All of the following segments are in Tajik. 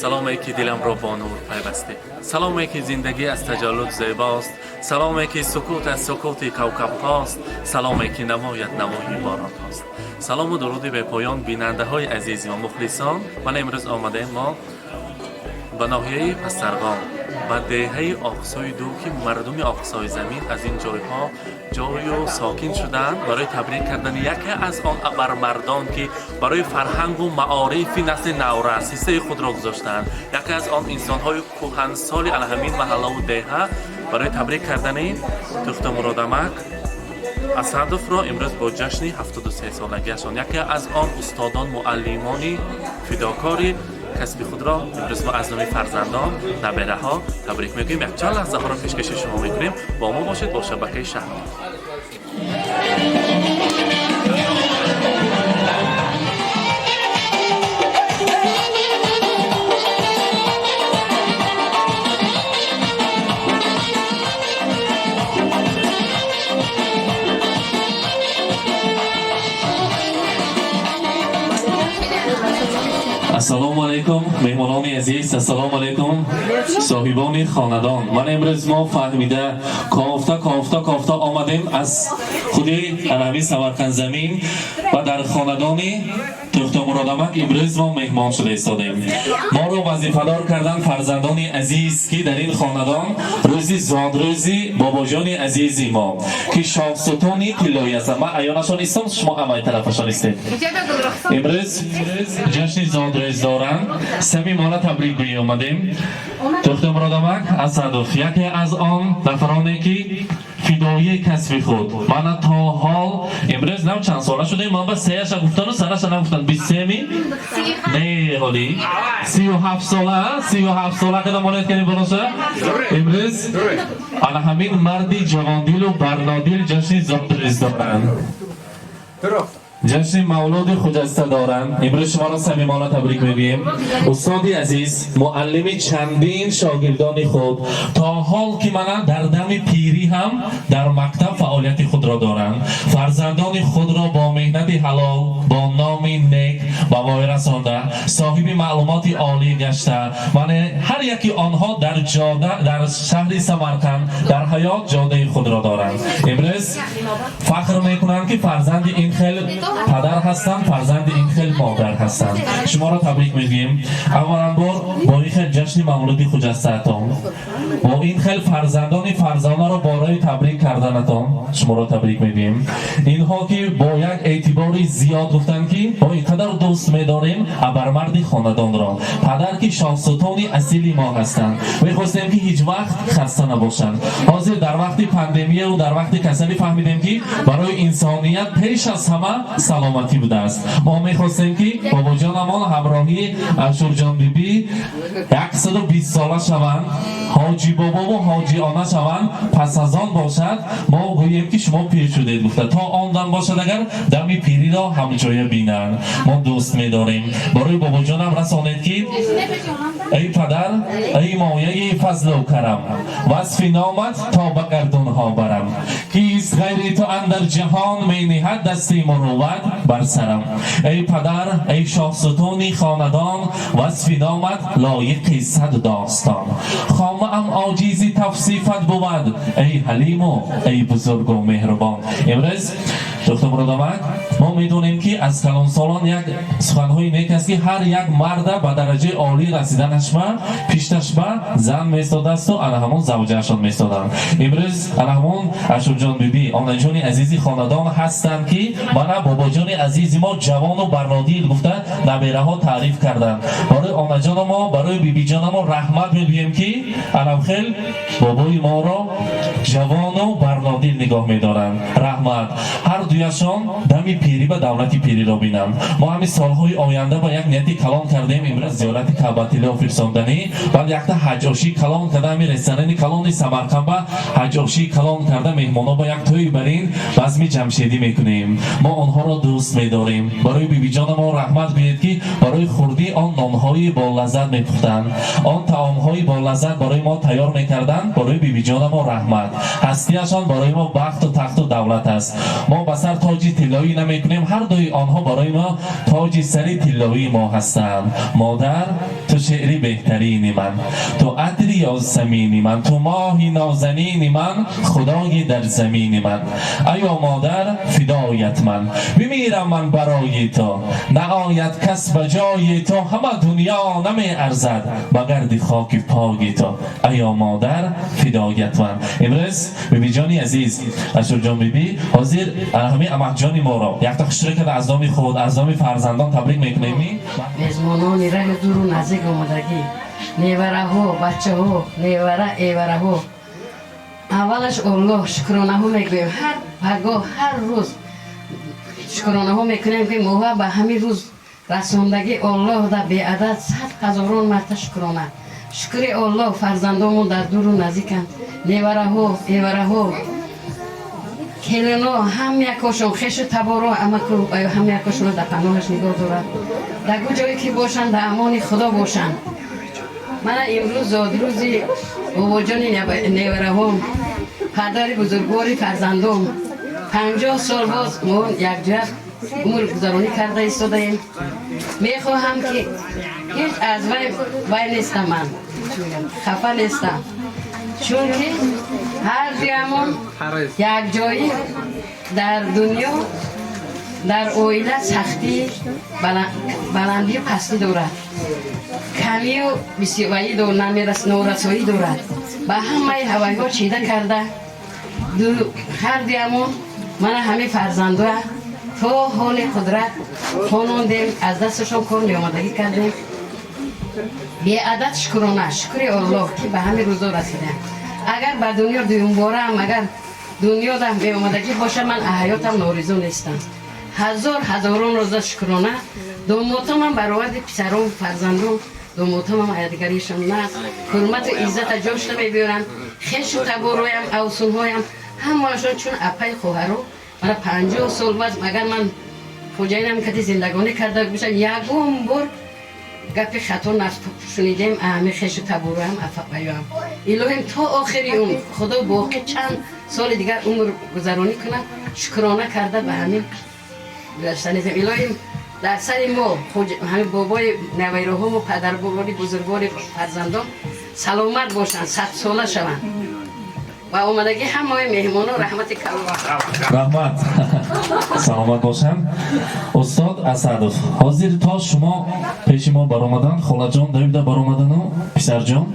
Саломе ки диламро бо нур пайвастӣ, саломе ки зиндагӣ аз таҷаллуд зебост, саломе ки сукут аз сукути кавкабҳост, саломе ки навоят навои боронҳост. Салому дуруди бепоён, бинандаҳои азизи ва мухлисон. Ман имрӯз омадаем мо ба ноҳияи Пастарғон, ба деҳаи Оқсои Ду, ки мардуми Оқсои замин аз ин ҷойҳо ҷою сокин шуданд, барои табрик кардани яке аз он абармардон, ки барои фарҳангу маорифи насли наврас ҳиссаи худро гузоштанд, яке аз он инсонҳои кӯҳансоли ана ҳамин маҳаллаву деҳа, барои табрик кардани Тӯхтамуродамак Асадовро имрӯз бо ҷашни 73-солагиашон, яке аз он устодон, муаллимони фидокори касби худро имрӯз мо аз номи фарзандон, набераҳо табрик мегӯем. Якчанд лаҳзаҳоро пешкаши шумо мекунем. Бо мо бошед, бо шабакаи Шаҳр. Ассалому алайкум, меҳмонони азиз, ассалому алайкум, соҳибони хонадон. Ман имрӯз мо фаҳмида, кофта, кофта, кофта омадем аз худи ана ҳамин Самарқанд замин ва дар хонадони Тӯхтамуродамак имрӯз мо меҳмон шуда истодем. Моро вазифадор кардан фарзандони азиз, ки дар ин хонадон рӯзи зодрӯзи бобоҷони азизи мо, ки шоҳсутони тиллоӣ ҳастанд. Ман аёнашон истам, шумо амаи тарафашон истед. Имрӯз ҷашни зодрӯз доранд, самимона табрик гӯӣ омадем. Тӯхтамуродамак Асадов яке аз он нафароне, ки фидоии касби худ, мана то ҳол имрӯз нам чанд сола шудем, ман ба сеяша гуфтану сараша нагуфтан, 23-ми не, ҳоли 37 сола, 37 сола када монед кани болоша. Имрӯз ана ҳамин марди ҷавондилу барнодил ҷашни зодрӯз доранд, ҷашни мавлуди хуҷаста доранд. Имрӯз шуморо самимона табрик мегӯем, устоди азиз, муаллими чандин шогирдони худ, то ҳол ки мана дар дами пирӣ ҳам дар мактаб фаъолияти худро доранд. Фарзандони худро бо меҳнати ҳалол, бо номи нек ба воя расонда, соҳиби маълумоти олӣ гашта, мана ҳар яки онҳо дар ҷода, дар шаҳри Самарқанд, дар ҳаёт ҷодаи худро доранд. Имрӯз фахр мекунанд, ки фарзанди ин хел падар ҳастанд, фарзанди ин хел модар ҳастанд. Шуморо табрик мегӯем авваланбор бо ин хел ҷашни мавлуди хуҷастаатон, бо ин хел фарзандони фарзонаро бораи табрик карданатон шуморо табрик мегӯем. Инҳо ки бо як эътибори зиёд гуфтанд, ки мо ин қадар дӯст медорем абармарди хонадонро, падар, ки шоҳсутони асили мо ҳастанд, мехостем, ки ҳеҷ вақт хаста набошанд. Ҳозир дар вақти пандемияву дар вақти касалӣ фаҳмидем, ки барои инсоният пеш аз ҳама саломатӣ будааст. Мо мехостем, ки бобоҷонамон ҳамроҳии Ашурҷонбибӣ 120 сола шаванд, ҳоҷи бобову ҳоҷи она шаванд. Пас аз он бошад, мо гӯем, ки шумо пир шудед гуфта, то он дам бошад, агар дами пириро ҳамҷоя бинанд. Мо дӯст медорем. Барои бобоҷонам расонед, ки эй падар, эй мояи фазлу карам, васфи номат то ба гардунҳо барам. Кист ғайри ту андар ҷаҳон мениҳад дасти мурувват бар сарам? Эй падар, эй шоҳсутуни хонадон, васфи номат лоиқи сад достон. Хомаам оҷизи тавсифат бувад, эй ҳалиму эй бузургу меҳрубон. Имрӯз Тӯхтамуродамак, мо медонем, ки аз калонсолон як суханҳои нек аст, ки ҳар як марда ба дараҷаи олӣ расиданашба пишташба зан местодасту ана ҳамон завҷаашон местоданд. Имрӯз ана ҳамон Ашурҷон бибӣ, онаҷони азизи хонадон ҳастанд, ки мана бобоҷони азизи мо ҷавону барнодил гуфта набераҳо таъриф карданд. Барои онаҷоно мо, барои бибиҷонамо раҳмат мегӯем, ки анамхел бобои моро ҷавону барнодил нигоҳ медоранд. Раҳмат. Ҳар дуяшон дами пирӣ ба давлати пириро бинанд. Мо ҳамин солҳои оянда ба як нияти калон кардем: имрӯз зиёрати Каъбатилло фирсонданӣ, баъд якта ҳаҷошии калон карда, ҳамин ресторани калони Самарқанд ба ҳаҷошии калон карда, меҳмоно ба як тӯи барин базми ҷамшедӣ мекунем. Мо онҳоро дӯст медорем. Барои бибиҷонамо раҳмат гӯед, ки барои хурдӣ он нонҳои болаззат мепухтанд, он таомҳои болаззат барои мо тайёр мекарданд. Барои бибиҷонамо раҳмат. Ҳастиашон барои мо бахту тахту давлат аст. Мо ба сар тоҷи тиллоӣ намекунем, ҳар дуи онҳо барои мо тоҷи сари тиллоии мо ҳастанд. Модар, ту шеъри беҳтарини ман, ту атри ёсамини ман, ту моҳи нозанини ман, худои дар замини ман. Аё модар, фидоят ман, бимирам ман барои ту, наояд кас ба ҷои ту, ҳама дунё намеарзад ба гарди хоки пои ту. Аё модар, фидоят ман. Имрӯз бибиҷони азиз, Ашурҷон бибӣ, ҳозир ҳамин амакҷони моро якта хушрӯ карда, аз номи худ, аз номи фарзандон табрик мекунем. Мезмонони раҳи дуру наздик омадагӣ, невараҳо, бачаҳо, невара, эвараҳо, аввалаш Оллоҳ шукронаҳо мегӯем. Ҳар пагоҳ, ҳар рӯз шукронаҳо мекунем, ки моҳа ба ҳамин рӯз расондагӣ. Оллоҳ да беадад сад ҳазорон марта шукрона. Шукри Оллоҳ, фарзандомон дар дуру наздиканд, невараҳо, эвараҳо, келино, ҳам якошон, хешу таборо, амаку ҳам якошонро дар паноҳаш нигоҳ дорад. Дар куҷое ки бошанд, дар амони Худо бошанд. Мана имрӯз зодрӯзи бобоҷони невараҳом, падари бузургвори фарзандом. 50 сол боз мо якҷоя умр гузаронӣ карда истодаем. Мехоҳам, ки ҳеҷ аз вай нестам, ман хафа нестам, чунки ҳар дуямон якҷоӣ дар дунё. Дар оила сахтӣ, баландию пастӣ дорад, камию бисёваӣ, норасоӣ дорад. Ба ҳамаи ҳавайҳо чида карда, ҳар дуямон мана ҳамин фарзандоя то ҳоли қудрат хонондем, аз дасташон кор меомадагӣ кардем. Беадад шукрона, шукри Оллоҳ, ки ба ҳамин рӯзо расидем. Агар ба дунё дуюмбораам, агар дунёда меомадагӣ боша, ман ҳаётам норизо нестам. Ҳазор ҳазорон рӯза шукрона. Домотамам бароварди писаром, фарзандом, домотамам аядигаришон наст, ҳурмату иззата ҷошта мебиёранд. Хешу табороям, авсунҳоям, ҳамаашон чун апаи хоҳаро. Мана 50 сол баъд, агар ман хоҷаинам кати зиндагонӣ карда бошам, ягон бор гапи хато нашунидем. Ами хешу табороям, афаёам. Илоҳим, то охири умр Худо боқӣ чанд соли дигар умр гузаронӣ кунад, шукрона карда ба ҳамин гузаштанизем. Илоҳим, дар сари мо ҳамин бобои навайроҳому падарбобори бузургвори фарзандон саломат бошанд, садсола шаванд. Ва омадагӣ ҳамаи меҳмоно раҳмати калон. Раҳмат, саломат бошанд. Устод Асадов, ҳозир то шумо пеши мо баромадан, холаҷон давида баромадану писарҷон,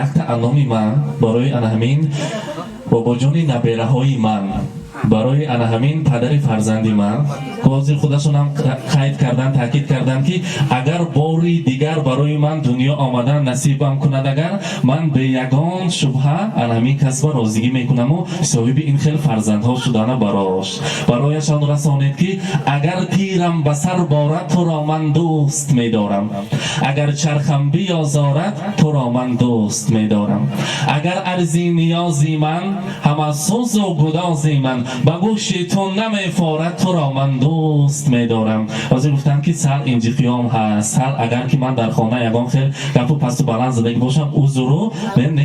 якта аноми ман барои ана ҳамин бобоҷони набераҳои ман, барои ана ҳамин падари фарзанди ман. Ҳозир худашонам қайд кардан, таъкид карданд, ки агар бори дигар барои ман дунё омадан насибам кунад, агар ман бе ягон шубҳа ана ҳамин касба розигӣ мекунаму соҳиби ин хел фарзандҳо шудана барош барояшон расонед, ки агар тирам ба сар борад, туро ман дӯст медорам, агар чархам биёзорад, туро ман дӯст медорам, агар арзи ниёзи ман, ҳама сӯзу гудози ман ба гӯши ту намефорад, туро ман дӯст медорам. Ҳозир гуфтанд, ки сал инҷиқиём ҳаст, сал агар ки ман дар хона ягон хел гапу пасту баланд задагӣ бошам, узру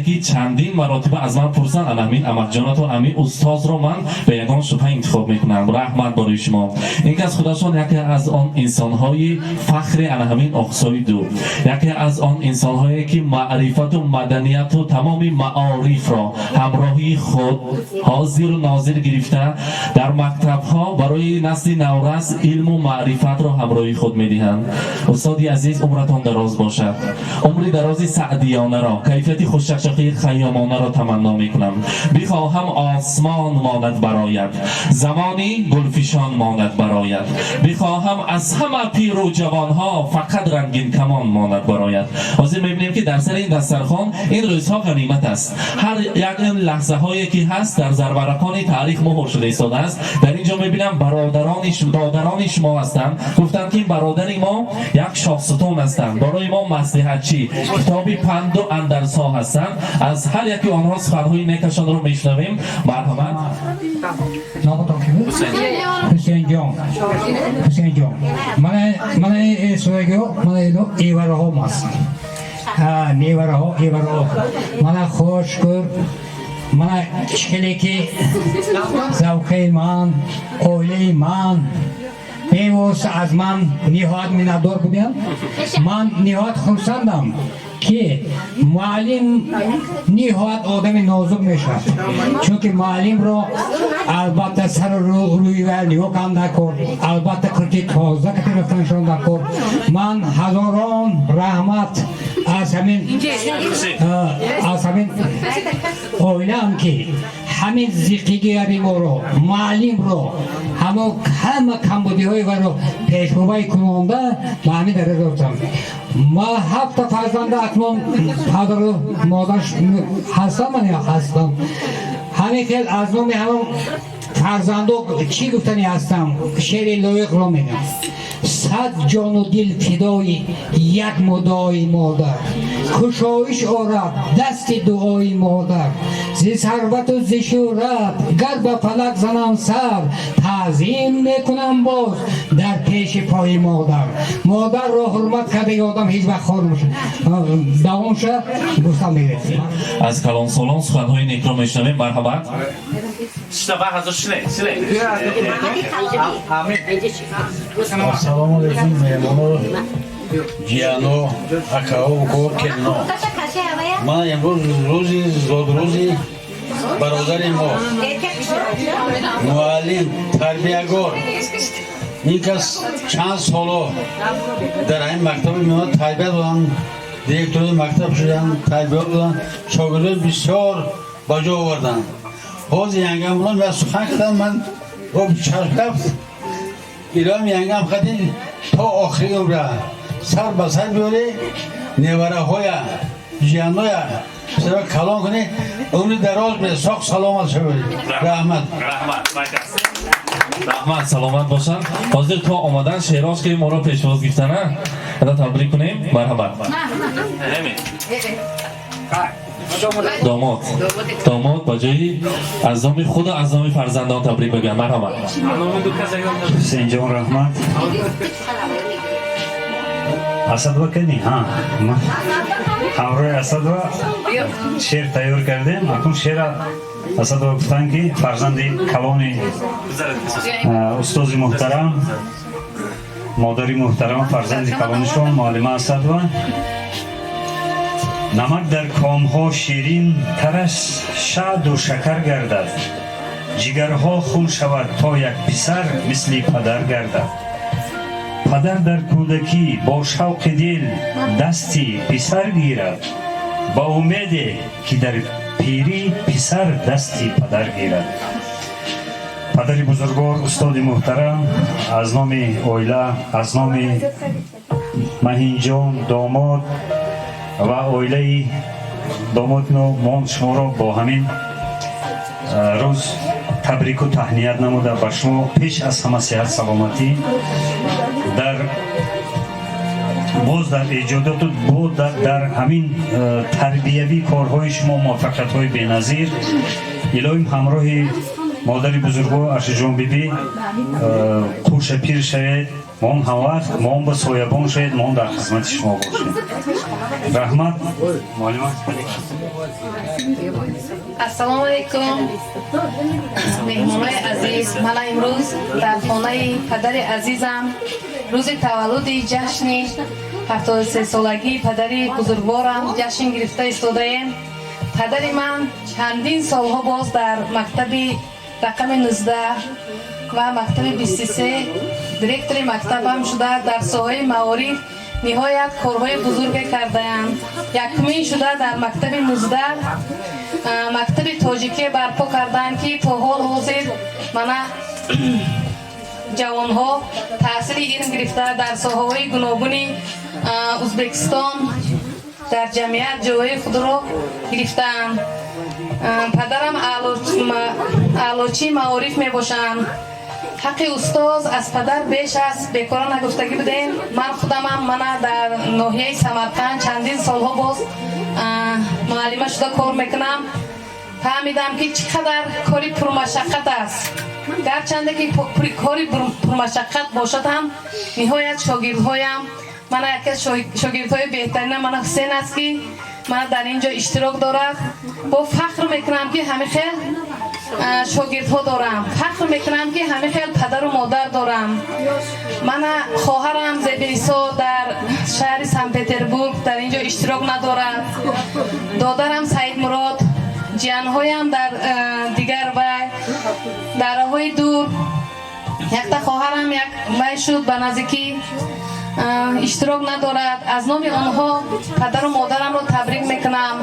ки чандин маротиба аз ман пурсанд. Ана ҳамин амакҷонатон, ҳамин устозро ман ба ягон шубҳа интихоб мекунам. Раҳмат барои шумо. Ин кас худашон яке аз он инсонҳои фахри ана ҳамин Оқсои ду, яке аз он инсонҳое ки маърифату маданияту тамоми маорифро ҳамроҳии худ ҳозиру нозир гирифта, дар мактабҳо барои насли наврас илму маърифатро ҳамроҳии худ медиҳанд. Устоди азиз, умратон дароз бошад. Умри дарози саъдиёнаро, кайфияти хушчақчақии хайёмонаро таманно мекунам. Бихоҳам осмон монад барояд, замони гулфишон монад барояд, бихоҳам аз ҳама пиру ҷавонҳо фақат рангин камон монад барояд. Ҳозир мебинем, ки дар сари ин дастархон ин рӯзҳо ғанимат аст. Ҳар як ин лаҳзаҳое ки ҳаст, дар зарварақони таърих муҳр шуда истодааст. Дар ин ҷо мебинам, бародарони додарони шумо ҳастанд. Гуфтанд, ки ин бародари мо як шоҳсутун ҳастанд, барои мо маслиҳатчӣ, китоби панду андарсҳо ҳастанд. Аз ҳар яки онҳо суханҳои некашонро мешунавем. Марҳамат. Номатон ки буд? Ҳусейнҷон, Ҳусейнҷон, мана эсоего, мана ино эвараҳом аст, невараҳо, эвараҳо. Мана, Худо шукр. Мана хеле ки завқаи ман, оилаи ман бевосита аз ман ниҳоят миннатдор будем. Ман ниҳоят хурсандам, ки муаллим ниҳоят одами нозук мешавад, чунки муаллимро албатта сару рӯи вай нигоҳ кунам дар кор, албатта курти тоза кати рафтаншон дар кор. Ман ҳазорон раҳмат аз ҳамин оилаам, ки ҳамин зиқигиари моро, муаллимро, ҳамо ҳама камбудиҳои вайро пешбубай кунонда ба ҳамин дараҷа расам. Ма ҳафта фарзанда акнун падару модарш ҳастам, ман ҳастам. Ҳамин хел аз номи ҳамон фарзандо чӣ гуфтани ҳастам, шеъри лоиқро мегам: сад ҷону дил фидои як мудои модар, кушоиш орад дасти дуои модар. Зи сарвату зи шӯҳрат гар ба фалак занам сар, таъзим мекунам боз дар пеши пои модар. Модарро ҳурмат кардаги одам ҳеҷ вақт хор давом ша гуфтам мегиред. Аз калонсолон суханҳои некро мешунавем. Марҳамат. Шина, ҳазор шине, шине. Ассалому алайкум, меҳмоно, ҷияно, акао, уко, келино. Ман имрӯз рӯзи зодрӯзи бародари мо, муаллим, тарбиягор, ин кас чанд соло дар ҳамин мактаби миёна тарбия доданд, директори мактаб шуданд, тарбия доданд, шогирдои бисёр ба ҷо оварданд. Ҳозир янгам булан ман сухан кардам, ман об чашм рафт. Илоҳим, янгам хати то охири умра сар ба сар биёре, невараҳоя, ҷияноя сара калон кунӣ, умри дароз бе, соқ саломат шавед. Раҳмат. Раҳмат, раҳмат, саломат бошанд. Ҳозир то омадан шероз, ки моро пешвоз гирифтана, ада табрик кунем. Марҳамат. Домод ба ҷои аз номи худу аз номи фарзандон табрик бигӯям. Марҳамат. Ҳусейнҷон, раҳмат. Асадова кани? Ҳа, ҳамроҳи Асадова шеър тайёр кардем. Акун шеъра Асадова гуфтанд, ки фарзанди калони устози муҳтарам, модари муҳтарам, фарзанди калонишон муаллима Асадова. Намак дар комҳо ширин тараш шаҳду шакар гардад, ҷигарҳо хун шавад, то як писар мисли падар гардад. Падар дар кӯдакӣ бо шавқи дил дасти писар гирад, ба умеде ки дар пирӣ писар дасти падар гирад. Падари бузургвор, устоди муҳтарам, аз номи оила, аз номи Маҳинҷон домод ва оилаи домодно мо шуморо бо ҳамин рӯз табрику таҳният намуда, ба шумо пеш аз ҳама сиҳат, саломатӣ, дар боз дар эҷодоту боз дар ҳамин тарбиявӣ корҳои шумо муваффақиятҳои беназир. Илоҳим, ҳамроҳи модари бузургвор Аршиҷонбибӣ қӯшапир шавед, моон ҳамвақт моон ба соябон шавед, моон дар хизмати шумо бошем. Раҳмат, муаллима. Ассалому алайкум, меҳмонои азиз. Мана имрӯз дар хонаи падари азизам рӯзи таваллуди ҷашни 73-солагии падари бузургворам ҷашн гирифта истодаем. Падари ман чандин солҳо боз дар мактаби рақами 19 ва мактаби 23 директори мактабам шуда, дар соҳаи маориф ниҳоят корҳои бузурге кардаанд. Якумин шуда дар мактаби 19 мактаби тоҷикӣ барпо кардаанд, ки то ҳол ҳозир мана ҷавонҳо таҳсили илм гирифта, дар соҳаҳои гуногуни Узбекистон дар ҷамъият ҷойҳои худро гирифтаанд. Падарам аълочии маориф мебошанд. Ҳаққи устоз аз падар беш аст, бекора нагуфтагӣ будем. Ман худамам мана дар ноҳияи Самарқанд чандин солҳо боз муаллима шуда кор мекунам. Фаҳмидам, ки чӣ қадар кори пурмашаққат аст. Гарчанде ки кори пурмашаққат бошад ҳам, ниҳоят шогирдҳоям, мана яке аз шогирдҳои беҳтарина мана Ҳусен аст, ки Ман дар ин ҷо иштирок дорад. Бо фахр мекунам, ки ҳамин хел шогирдҳо дорам, фахр мекунам, ки ҳамин хел падару модар дорам. Мана хоҳарам Зебинисо дар шаҳри Санкт Петербург дар ин ҷо иштирок надорад, додарам Саидмурод, ҷиянҳоям дар дигар вай дараҳои дур. Якта хоҳарам як вай шуд, ба наздикӣ иштирок надорад. Аз номи онҳо падару модарамро табрик мекунам.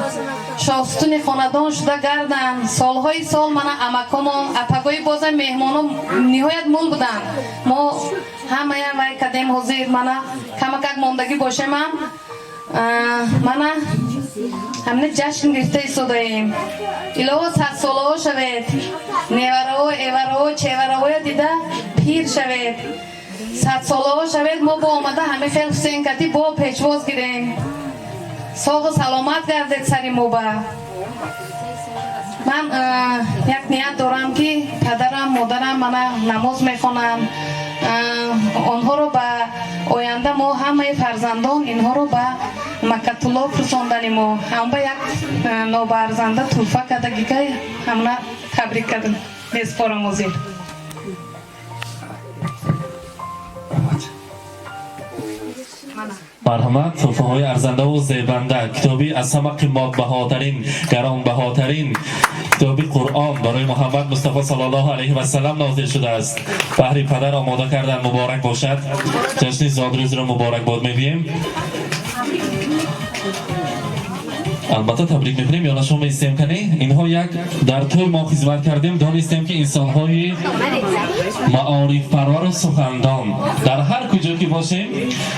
Шоҳсутуни хонадон шуда гарданд солҳои сол. Мана амакомон, апагои боза меҳмоно ниҳоят мул буданд. Мо ҳамаям вай кардем. Ҳозир мана камакак мондагӣ бошемам, мана ҳамина ҷашн гирифта истодаем. Илоҳо, садсолаҳо шавед, невараҳо, эвараҳо, чевараҳоя дида пир шавед, садсолаҳо шавед. Мо бо омада ҳамин хел Ҳусейн кати бо пешвоз гирем. Соғу саломат гардед сари мо ба. Ман як ният дорам, ки падарам, модарам мана намоз мехонанд, онҳоро ба оянда мо ҳамаи фарзандон инҳоро ба Макатулло фурсондани мо ҳам ба як нобарзанда тӯҳфа кардагика ҳамна табрик кардам, месупорам ҳозир. Марҳамат, тӯҳфаҳои арзандаву зебанда, китоби аз ҳама қиматбаҳотарин, гаронбаҳотарин китоби Қуръон барои Муҳаммад Мустафо саллаллоҳу алайҳи васалам нозил шудааст, баҳри падар омода кардан. Муборак бошад, ҷашни зодрӯзро муборакбод мегӯем. Албатта, табрик мекунем. Ёнашон меистем кани инҳо як дар тӯй мо хизмат кардем, донистем, ки инсонҳои маорифпарвару сухандон дар ҳар куҷо ки бошем,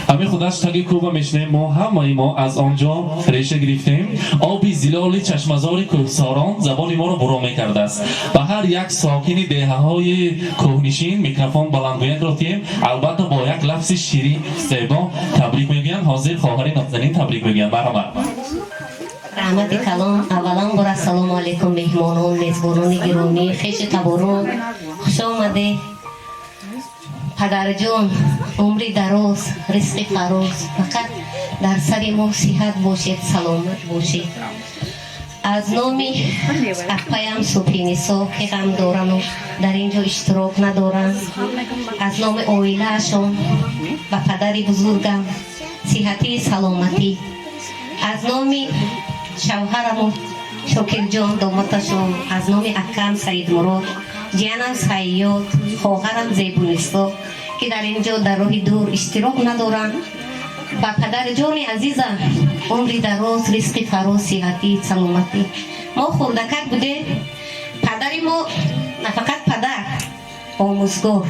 ҳамин худаш таги кӯба мешинем. Мо ҳамаи мо аз он ҷо реша гирифтем. Оби зилоли чашмазори кӯҳсорон забони моро буро мекардааст. Ба ҳар як сокини деҳаҳои кӯҳнишин микрофон баландгӯякро тием, албатта, бо як лафзи ширин, зебо табрик мегӯянд. Ҳозир хоҳари нозанин табрик мегӯянд. Марҳамат. Раҳмати калон. Аввалан бор ассалому алайкум, меҳмонон, мезбонони гиромӣ, хеши таборон, хуш омадед. Падарҷон, умри дароз, ризқи фароз, фақат дар сари мо сиҳат бошед, саломат бошед. Аз номи апаям Субҳинисо, ки ғам дорану дар ин ҷо иштирок надоранд, аз номи оилаашон ба падари бузургам сиҳатии саломатӣ, аз номи шавҳараму Шокирҷон, домодашон, аз номи акам Саидмурод, ҷиянам Сайёд, хоҳарам Зебунисо, ки дар ин ҷо дар роҳи дур иштирок надоранд, ба падарҷони азизам умри дароз, ризқи фароз, сиҳатӣ, саломатӣ. Мо хурдакак будем, падари мо нафақат падар, омӯзгор,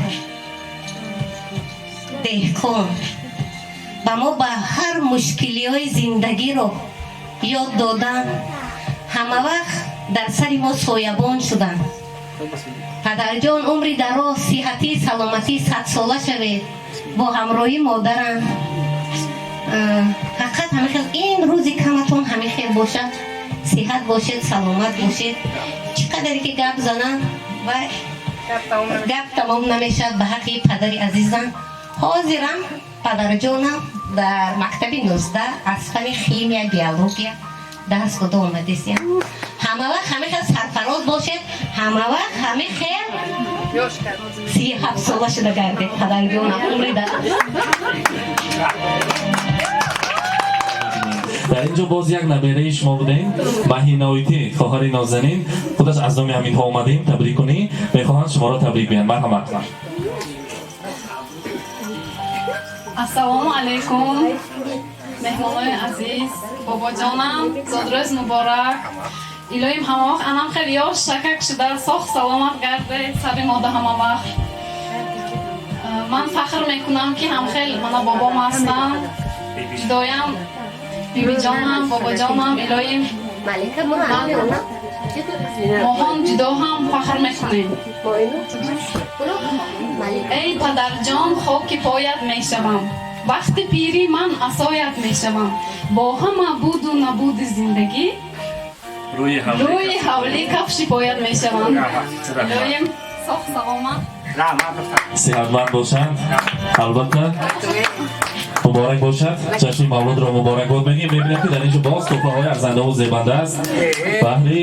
деҳқон, ба мо ба ҳар мушкилиҳои зиндагиро ёд додан, ҳамавақт дар сари мо соябон шуданд. Падарҷон, умри дароз, сиҳатӣ, саломатӣ, садсола шавед бо ҳамроҳи модарам. Фақат ҳамин хел ин рӯзи каматон ҳамин хел бошад, сиҳат бошед, саломат бошед. Чӣ қадаре ки гап занам ва гап тамом намешавад ба ҳаққи падари азизам. Ҳозирам падарҷонам дар мактаби 19 аз фани химия, биология дарс дода омадесям. Ҳамавақт ҳамин хел сарфароз бошед, ҳамавақт ҳамин хел 37 сола шуда гардед, падарҷонам, умри дароз. Дар ин ҷо боз як набераи шумо будем, Маҳиноитӣ, хоҳари нозанин, худаш аз номи ҳаминҳо омадем табрик кунӣ, мехоҳанд шуморо табрик гӯянд. Марҳамат. Ассалому алайкум, меҳмонои азиз, бобоҷонам, зодрӯз муборак. Илоҳим, ҳамавақт анам хеле ёш шакак шуда, соғ саломат гардед сари мода ҳамавақт. Ман фахр мекунам, ки ҳамхел мана бобом ҳастам, ҷудоям бибиҷонам, бобоҷонам. Илоҳим, моҳон ҷудо ҳам фахр мекунем. Эй падарҷон, хоки поят мешавам, вақти пирӣ ман асоят мешавам, бо ҳама буду набуди зиндагӣ рӯи ҳавлӣ кафши поят мешавам. Илоҳим, соғ саломат. Сиҳатманд бошанд, албатта. Муборак бошад, ҷашни мавлудро муборакбод мегӯем. Мебинем, ки дар инҷо боз туҳфаҳои арзандаву зебанда аст. Баҳри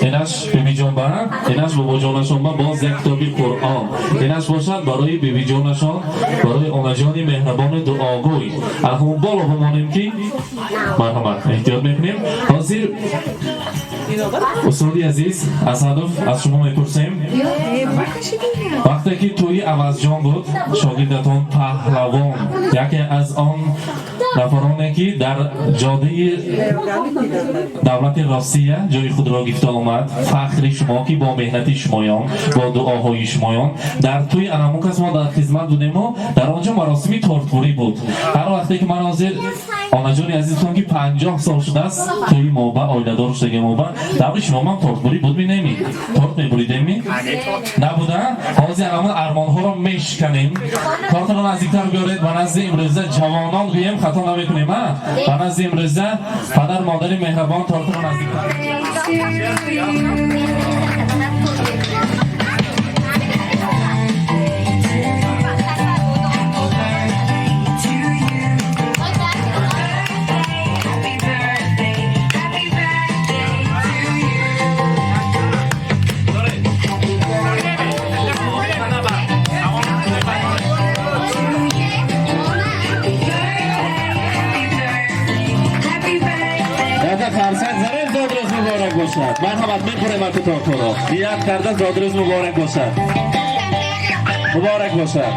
инаш бибиҷонба, инаш бобоҷонашонба боз як китоби Қуръон, инаш бошад барои бибиҷонашон, барои онаҷони меҳрабону дуогӯй. Алҳамун боло бимонем, ки марҳамат, эҳтиёт мекунем. Ҳозир, устоди азиз Асадов, аз шумо мепурсем. Вақте ки тӯи Авазҷон буд, шогирдатон Паҳлавон, яке аз он нафароне, ки дар ҷодаи давлати Россия ҷои худро гирифта омад, фахри шумо, ки бо меҳнати шумоён, бо дуоҳои шумоён дар тӯи анамун кас мо дар хизмат будему дар он ҷо маросими тортбурӣ буд. Ҳар вақте ки ман ҳозир, онаҷони азиз, гуфтам, ки 50 сол шудааст тӯи моба, оиладор шудаги моба, даври шумо ман тортбурӣ буд минеми? Торт мебуридеми, набуда? Ҳозир анамун армонҳоро мешиканем. Тортро наздиктар биёред ба назди имрӯза ҷавонон, гӯем, хато намекунем, а ба назди имрӯза падар модари меҳрабон тортро наздиктар. Қарсак занем. Зодрӯз муборак бошад! Марҳамат, мехӯрем ату тортҳоро. Ният карда, зодрӯз муборак бошад, муборак бошад.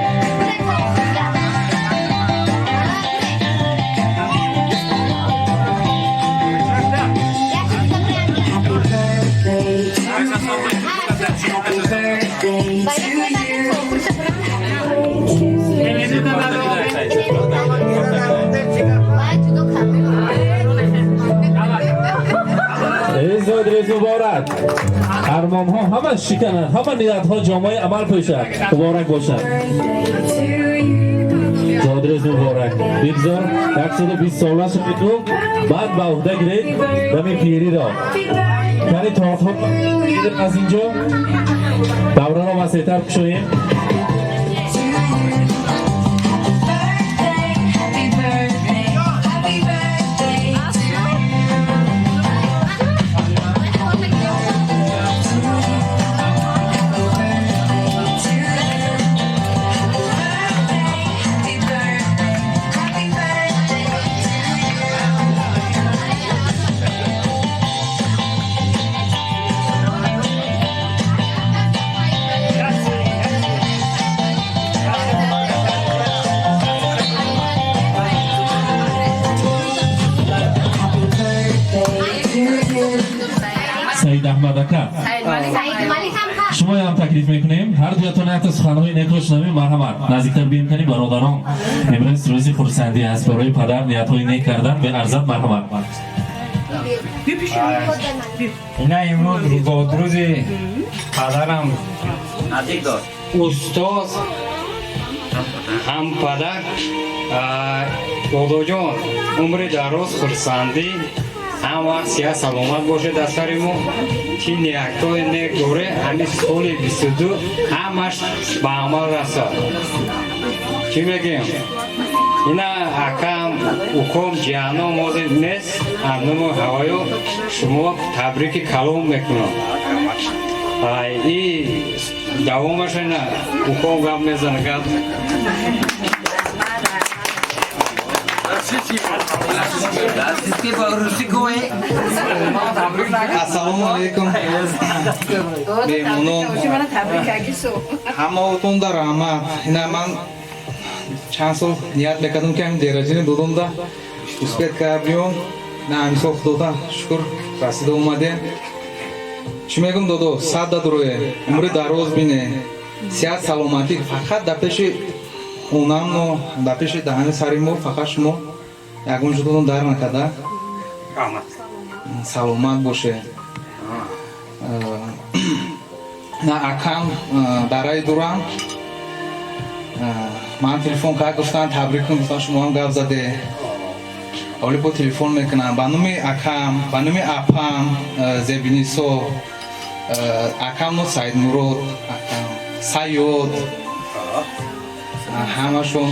Эй, зодрӯз муборак! Армонҳо ҳама шикананд, ҳама ниятҳо ҷомаи амал пӯшад. Муборак бошад, зодрӯз муборак! Бигзор 120 сола шаведу баъд ба уҳда гиред дами пириро. Кани, тортҳо аз инҷо давраро васеътар кушоем. Саид Аҳмад ака, шумоям таклиф мекунем, ҳар дуятон якта суханҳои некро шунавем. Марҳамат, наздиктар бием. Кани, бародарон, имрӯз рӯзи хурсандӣ аст барои падар, ниятҳои нек кардан меарзад. Марҳамат. Ина имрӯз зодрӯзи падарам, устоз ҳам падар. Додоҷон, умри дароз, хурсандӣ, ҳам вақт сиҳат саломат бошед. Аз сари мо чӣ ниятҳои нек доре, ҳамин соли 22 ҳамаш ба амал расад. Чӣ мегӯем, ина акам, уком, ҷиҳаном ҳозир нест, аз номи ҳавоё шумо табрики калом мекунам. И давомаш ина уком гап мезана, гап. Ассалому алайкум, меҳмонон, ҳамаотон да раҳмат. Ина ман чанд сол ният мекардам, ки ҳамин дераҷини додомда успеть кард биём. На, ҳамин сол, худода шукр, расида омадем. Чӣ мегӯм, додо, сад да дурое, умри дароз бине, сиҳат саломатӣ. Фақат дар пеши онамно, дар пеши даҳани сари мо фақат шумо ягон ҷудотон дар накарда, саломат боше. На, акам дараи дурам ман телефон кард, гуфтан табрик кун, гуфтан шумоам гап заде. Оли бо телефон мекунам. Ба номи акам, ба номи апам Зебинисо, акам но Саидмурод, акам Саёд, ҳамашон.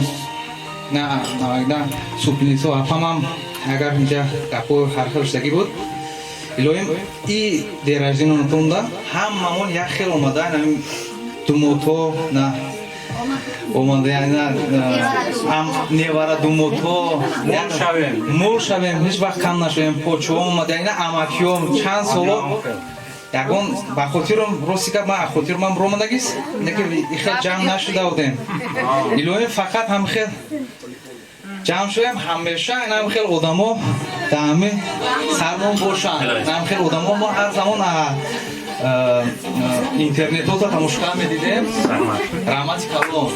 На на Супинисо апамам, агар инҷа гапо ҳархел шудагӣ буд, илоҳим и день рождения тонда ҳамамон як хел омада, думотҳо на омада, невара, думотҳо мол шавем, ҳеҷ вақт кам нашавем. Почуҳо омада, ина амакиём чанд соло ягон ба хотирам, рости гап, ман хотирмам ромадагист, неки ихел ҷамъ нашуда будем. Илоҳим, фақат ҳамхел ҷамъ шавем ҳамеша, инам хел одамо дар ҳами сармон бошанд, инам хел одамо. Мо ҳар замон интернетҳота тамошо медидем. Раҳмати калон,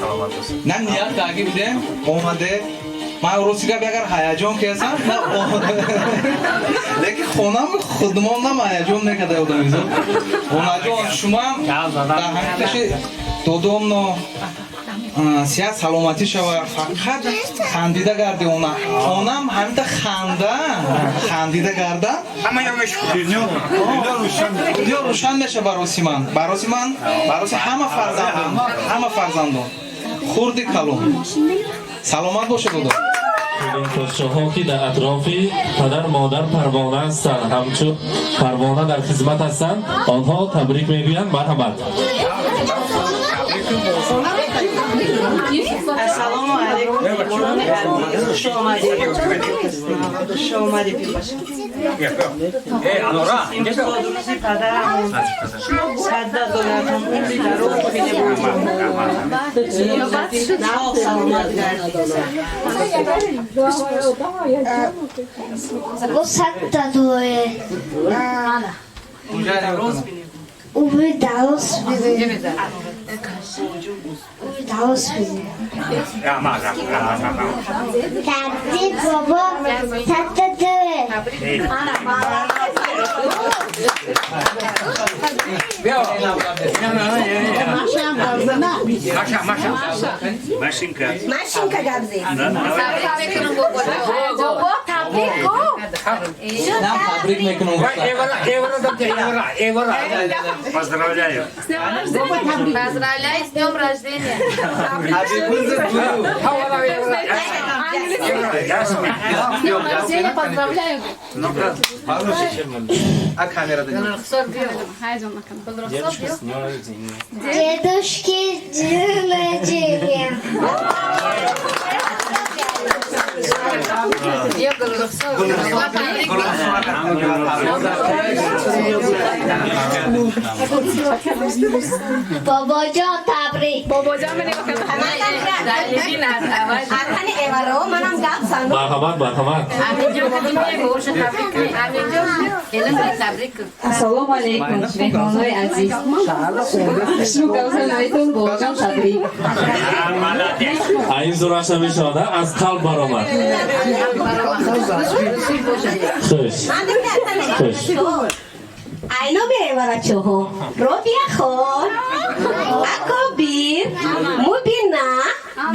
на ният карги будем, омаде. Ман, рости гап, агар ҳаяҷон кесам, лекин хонам худмонам ҳаяҷон мекарда одамизод. Онаҷон, шумоам дар ҳамин пеши додомно сиҳат саломатӣ шава, фақат хандида гарди. Она онам ҳамита ханда хандида гарда, дунё рӯшан меша. Бароси ман, бароси ман, бароси ҳама фарзандон, ҳама фарзандон, хурди калон, саломат бошед, додо. Подшоҳҳо, ки дар атрофи падар модар парвона ҳастанд, ҳамчун парвона дар хизмат ҳастанд, онҳо табрик мегӯянд. Марҳамат. Ассалому алайкум, меҳмонони азиз, хуш омадед. Хуш омадед. Имрӯз рӯзи падарам, садда доятон умри дароз бинебод. Саломат гардед. Садта дуе. Умри дароз бинед. Умри дароз бинед. Табрик, бобо, садта дуе. Машинка. Машинка гап зед. Бобо, табрик гу. Табрик мекунам. Поздравляю. Поздравляю с днем рождения. С днем рождения поздравляю. А камера Дедушки, день рождения. Бобоҷон, табрик. Бобоҷон, Марҳамат, марҳамат. Ассалому алайкум, меҳмонои азиз. Шумо гавзаноитон, бобоҷон, табрик. Ин зураша мешавад, аз қалб баромад. Хуш хуш. Айно беварачоҳо, Робияхон, Акобир, Мубина,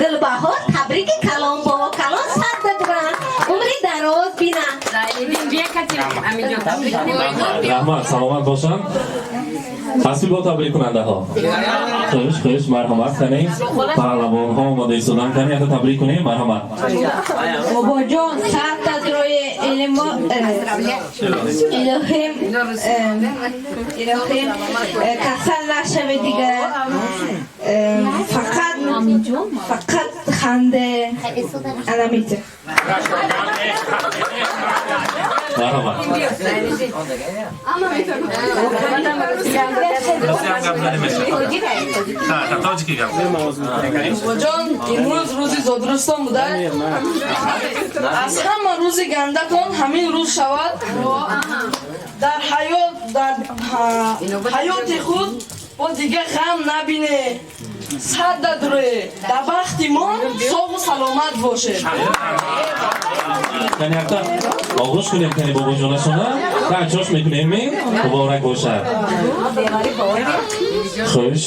Гулбаҳор, табрики калон, бобо калон, садда дуран, умри дароз бина. Раҳмат, саломат бошанд. Ҳасби бо табриккунандаҳо. Хуш хуш, марҳамат канем. Паҳлавонҳо омода истодан, кани ята табрик кунем, марҳамат. Бобоҷон, садта дрои илмо, илоҳим, илоҳим, касал нашаве дигар, фақат фақат ханде анамите. Марҳамат. Бобоҷон, имрӯз рӯзи зодрӯзтон буда. Аз ҳама рӯзи гандатон ҳамин рӯз шавад. Дар ҳаёт, дар ҳаёти худ бо дигар ғам набине. Садда дуре. Дар бахти мо соғу саломат бошед. Кани якта оғоз кунем, кани бобоҷонашона. Чош мекунем, муборак бошад. Хуш,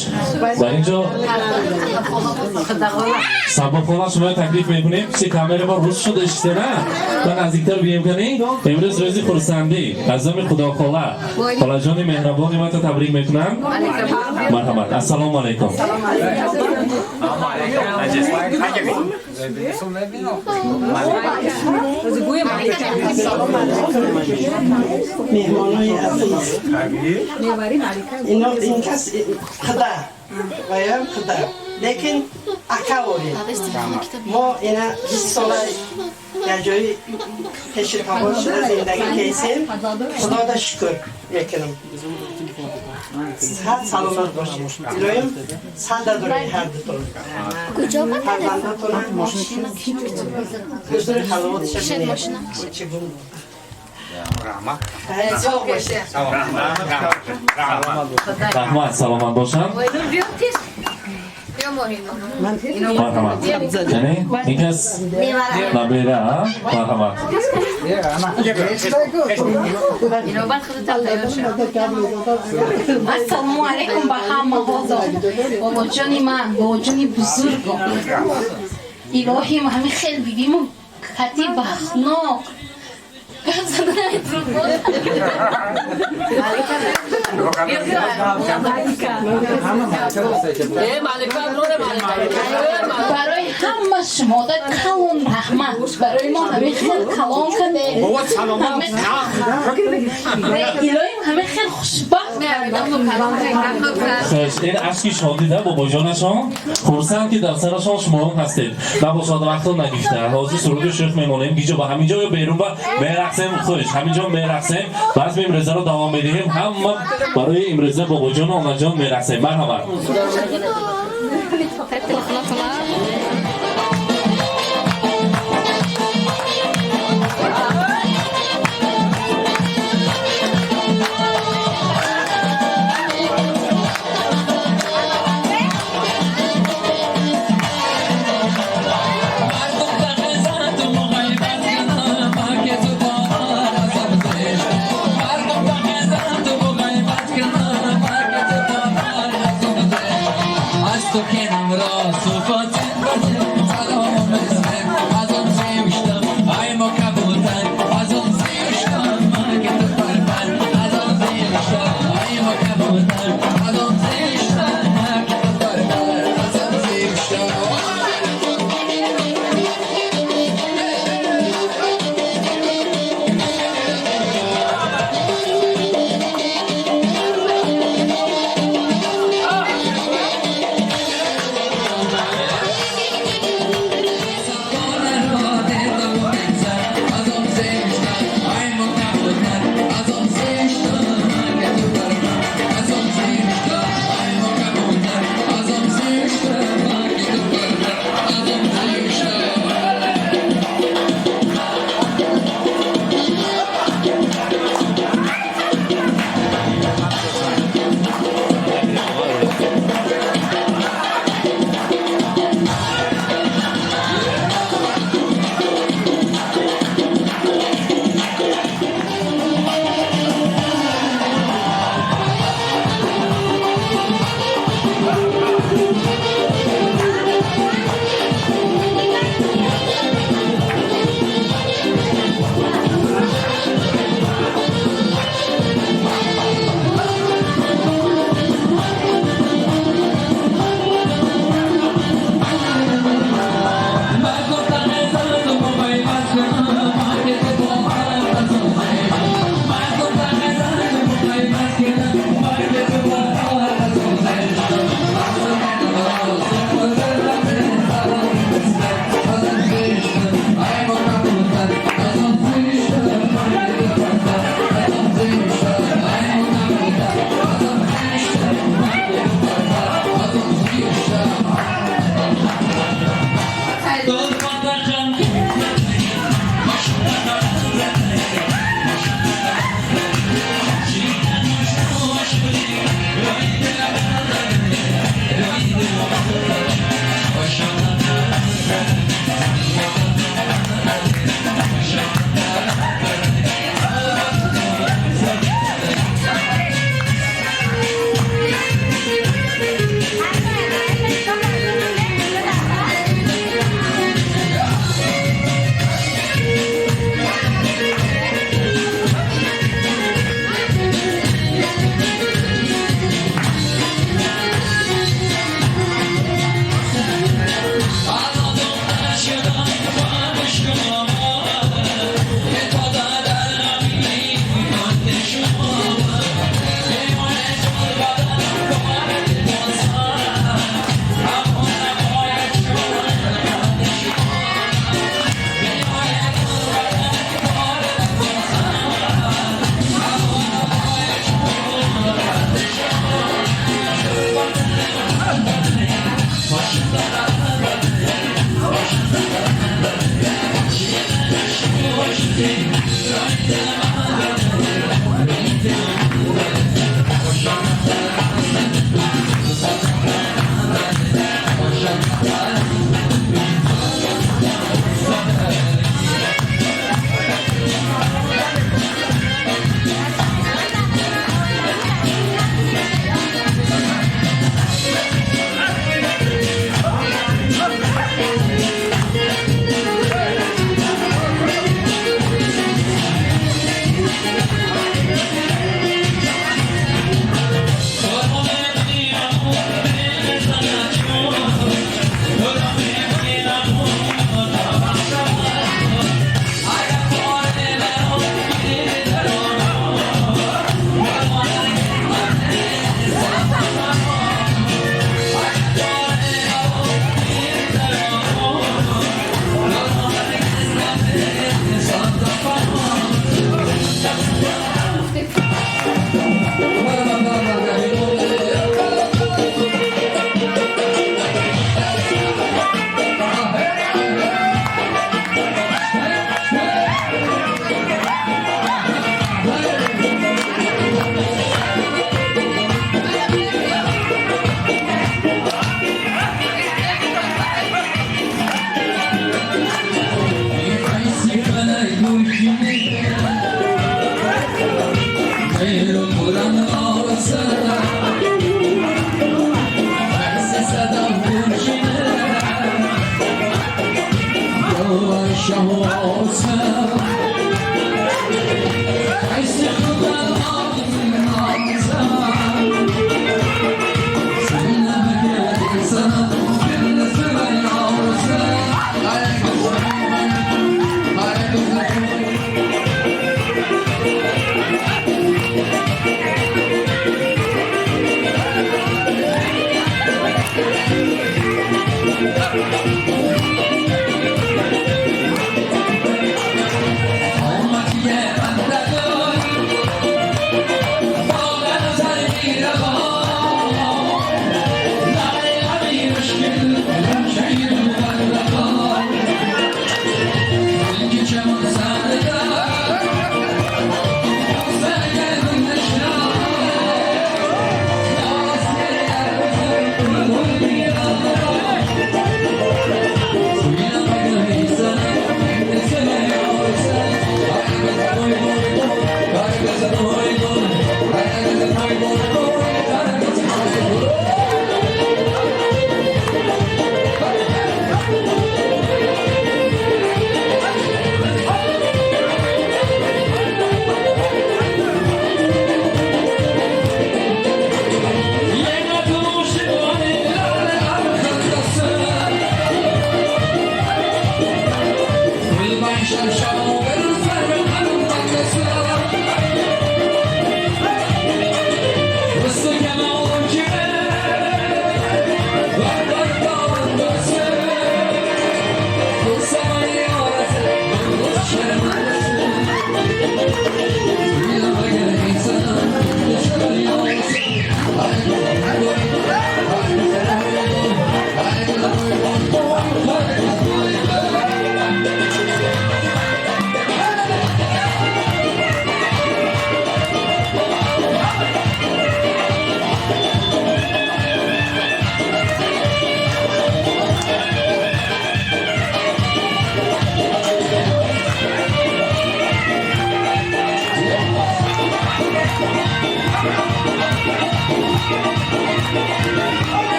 дар инҷо Сабохола шумо таклиф мекунем. Пиши камера мо рӯз шуда иштена та наздиктар бием кани. Имрӯз рӯзи хурсандӣ аз номи Худохола, холаҷони меҳрабони ма та табрик мекунам. Марҳамат, ассалому алайкум. Меҳмонои азиз, ино ин кас худа ваям худа, лекин ака орем мо. Ина 20 сола дар ҷои пеши табор шуда зиндагӣ кесем. Худода шукр мекунам. Сиҳат саломат бошед. Илоҳим сада доред ҳардутон, фарзандатона ҳузури халоватша бинед. Соғ бошед. Раҳмат, саломат бошанд. Марҳамат, яъне ин кас набера, марҳамат. Ассалому алайкум ба ҳама ҳозир. Бобоҷони ман, бобоҷони бузургом, илоҳим ҳамин хел бибиму кати бахтнок гап зада наметавонам. Барои ҳама шумода калон раҳмат. Барои мо ҳамин хел калон каде, илоҳим ҳамин хел хушбахт. Хуш, ин ашки шодида бобоҷонашон, хурсанд ки дар сарашон шумоён ҳастед. Набошад, вақтон нагифта, ҳозир суруди шӯх мемонем. Гиҷо ба ҳамин ҷо ё берун ба мерақсем? Хуш, ҳамин ҷо мерақсем. Баъз имрӯзаро давом медиҳем. Ҳама барои имрӯза бобоҷону онаҷон мерақсем. Марҳамат.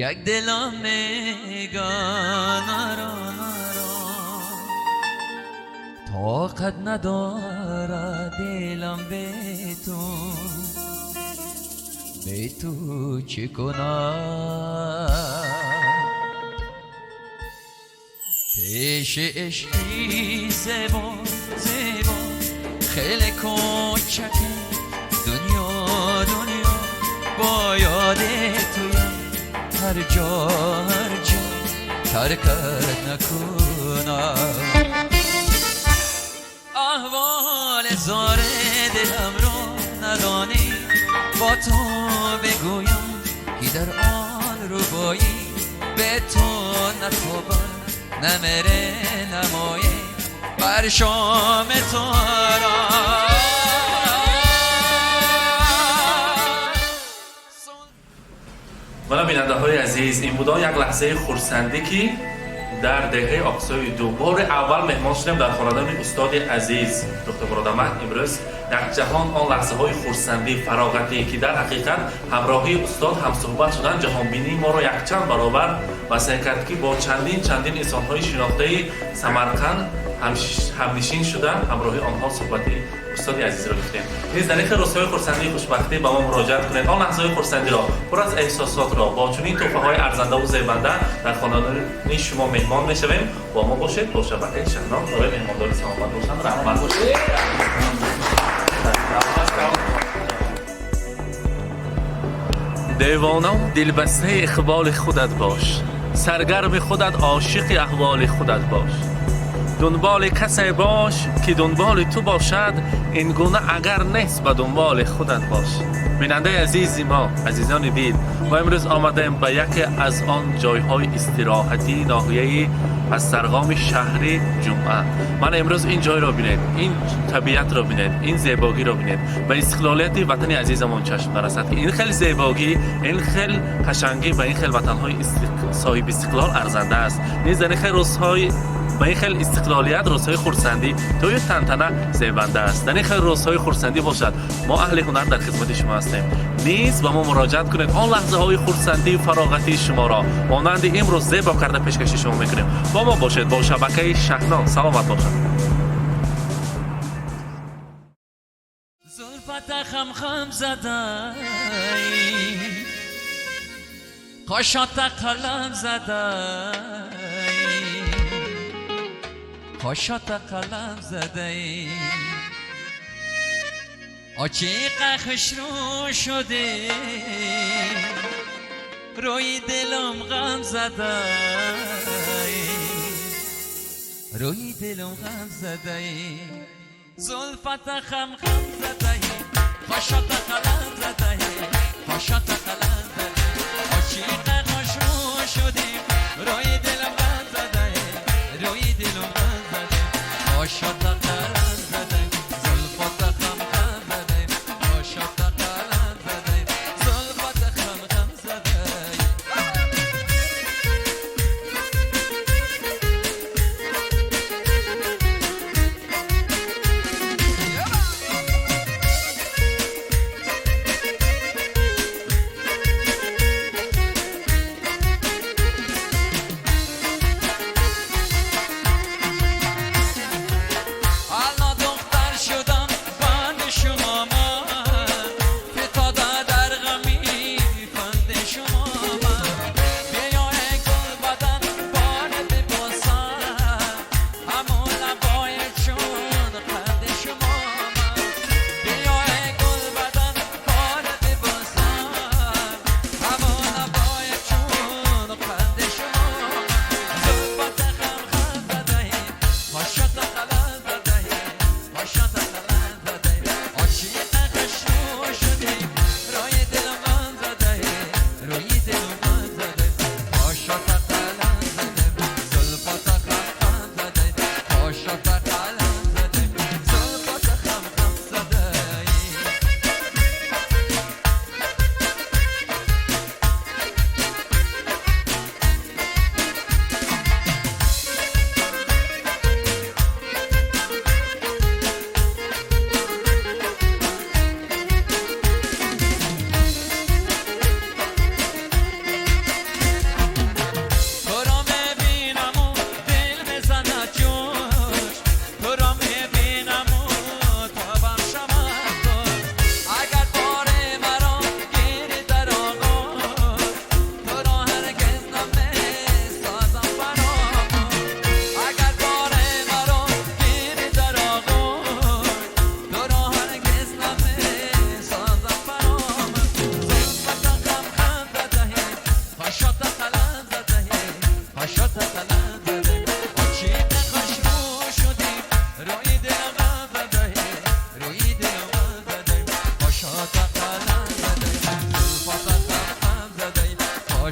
یک دلم میگه نرا نرا، طاقت نداره دلم به تو، به تو چه کنم؟ پیش عشقی زیبا زیبا خیلی کوچکه دنیا دنیا، با یاد تویم هر جا هر جا ترکت نکنم. احوال زار دلم را ندانی، با تو بگویم که در آن روبایی به تو نتابم، نمره نمایه بر شام تو را. Мана бинандаҳои азиз, ин будон як лаҳзаи хурсандӣ, ки дар деҳаи Оқсои ду бори аввал меҳмон шудем дар хонадони устоди азиз доктор Муродамад. Имрӯз як ҷаҳон он лаҳзаҳои хурсандӣ, фароғатӣ, ки дар ҳақиқат ҳамроҳии устод ҳамсуҳбат шудан ҷаҳонбинии моро якчанд баробар васеъ кард, ки бо чандин чандин инсонҳои шинохтаи Самарқанд ҳамнишин шуда ҳамроҳи онҳо суҳбати устоди азизро гуфтем. Низ дар ин хел рӯзҳои хурсандии хушбахтӣ ба мо муроҷиат кунед. Он лаҳзаҳои хурсандиро пур аз эҳсосотро бо чунин тӯҳфаҳои арзандаву зебанда дар хонадони шумо меҳмон мешавем. Бо мо бошед, бо шабакаи Шаҳнон. Барои меҳмондори саломат бошанд, раҳмат бошед. Девонаву дилбастаи иқболи худат бош, саргарми худат, ошиқи аҳволи худат бош. Дунболи касе бош, ки дунболи ту бошад, ин гуна агар нест, ба дунболи худат бош. Бинандаи азизи мо, азизони дил, мо имрӯз омадаем ба яке аз он ҷойҳои истироҳатии ноҳияи пастсарғоми шаҳри Ҷумъа. Ман имрӯз ин ҷойро бинед, ин табиатро бинед, ин зебогиро бинед, ба истиқлолияти ватани азизамон чашм нарасад, ки ин хел зебогӣ, ин хел қашангӣ ба ин хел ватанҳои соҳиби истиқлол арзанда аст. Низ дар ин хел рӯзҳои ба ин хел истиқлолият рӯзҳои хурсандӣ тӯю тантана зебанда аст. Дар ин хел рӯзҳои хурсандӣ бошад, мо аҳли ҳунар дар хизмати шумо ҳастем. Низ ба мо муроҷиат кунед, он лаҳзаҳои хурсандию фароғатии шуморо монанди имрӯз зебо карда пешкаши шумо мекунем. Бо мо бошед, бо шабакаи Шаҳнон. Саломат бошад. زلفت خم خم زده، قاشات قلم زده، قاشات قلم زده، آچیق خوش رو شده، روی دلم غم زده، روی دلم غم زده. زلفت خم خم زده، قاشات قلم زده، قاشات قلم زده، آچیق خوش رو شده، روی دلم غم زده، روی دلم غم زده، قاشات قلم زده، زلفت خم خم زده، قاشات قلم زده، زلفت خم خم زده.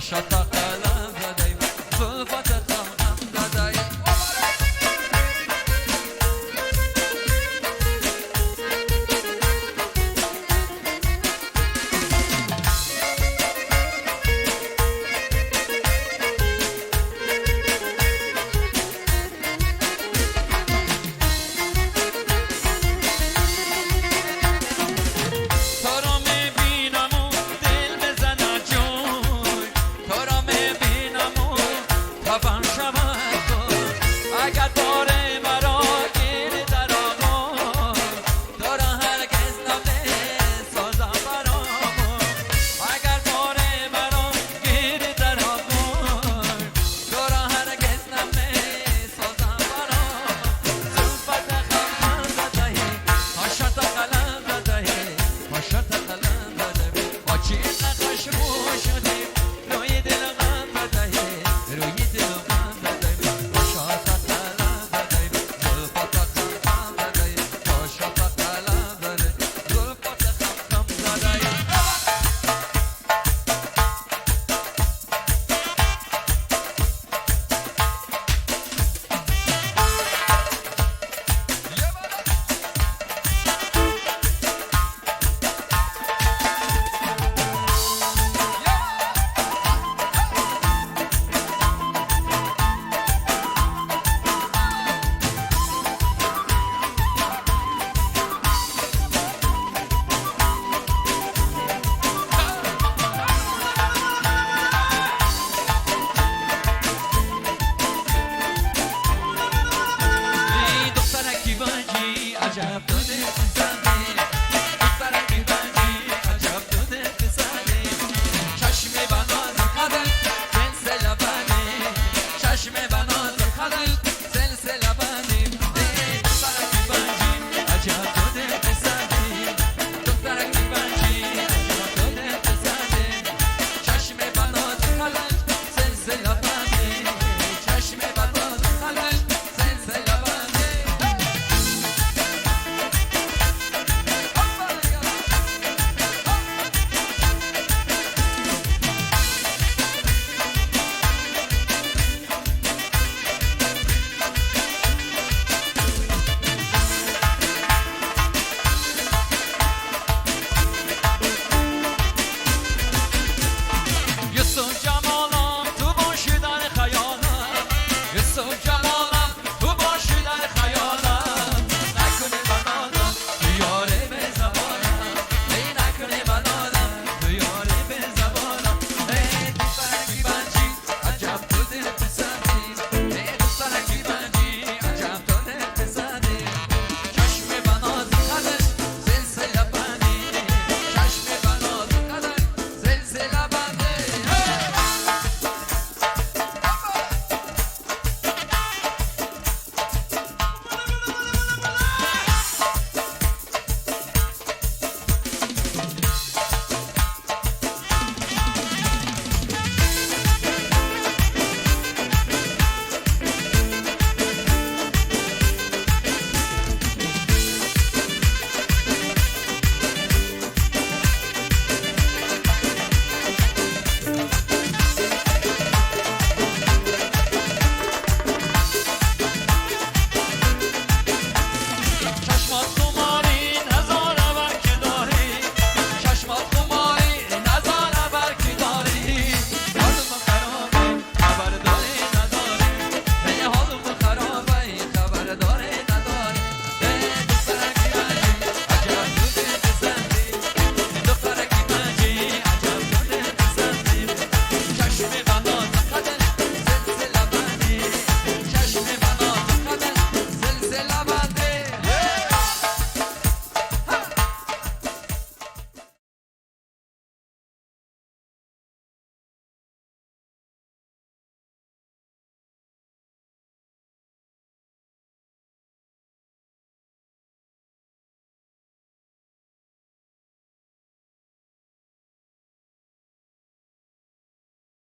Қошата.